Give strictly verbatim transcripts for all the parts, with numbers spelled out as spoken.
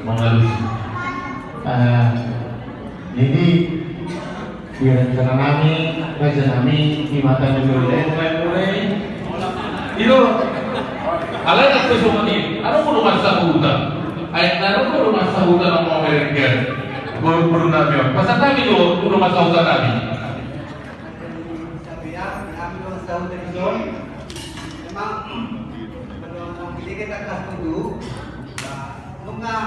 Mangalusi. Eh, jadi, di rencana nami, raja nami, di mata ni Mulai, mulai. Ilo. Alai na pe songon i, adong do dongan sahuta. Ai, adong do dongan sahuta na mau merenggan. Boru, boru nami on. Pasahat nami do dongan sahuta nami. Sabian, kami dongan sahuta di son. Memang, kalau orang pilih kita kasih dulu. Nah, nunga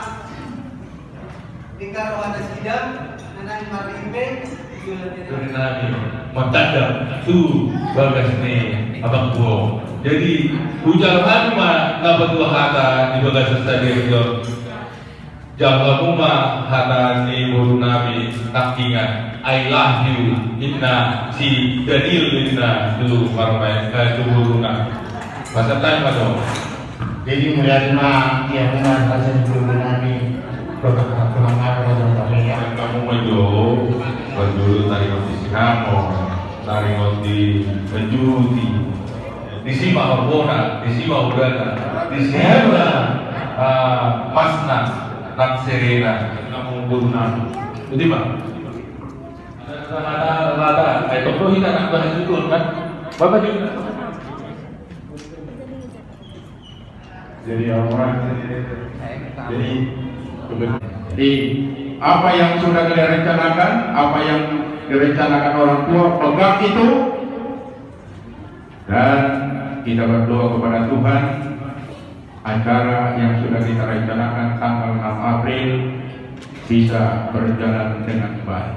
Di karohana sida, na naeng marrimpe, di jolo ni. Dari nami, martanda, tu bagas ni abang buo. Jadi, hujalo hamu ma na patua hata di bagasan sadari on. Jalo hamu ma hata ni boru nami, tangkingan, I love you, ninna si Daniel ninna tu marmaen, eh, tu boruna. Pasahat ma do. Jadi, mauliate ma, ia, ma, raja ni boru nami. Kota, kota, kota, kota, kota, ya. Hamu ma jo, parjolo taringot di si hamu, taringot di, eh, Juti. Disi ma horbona, disi ma udana, disi ma, ah, masna, nang serena, hamu boru nami. Jadi, Bang. Rata-rata, eh, toko hita nang bahas itu, kan? Bapak juga. Jadi, orang, jadi, jadi, apa yang sudah direncanakan, apa yang direncanakan orang tua, pegang itu, dan kita berdoa kepada Tuhan, acara yang sudah kita rencanakan tanggal enam April bisa berjalan dengan baik.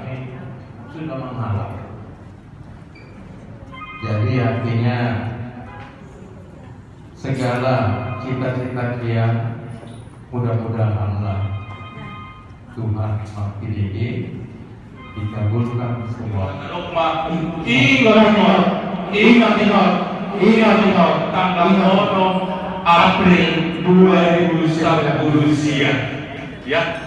Sudah menghalang. Jadi, artinya, segala cita-cita dia, mudah-mudahanlah Tuhan makin ini dikabulkan semua. Ingat, ingat, ingat, ingat, ingat, tanggal onom April dua ribu dua puluh sia. Ya,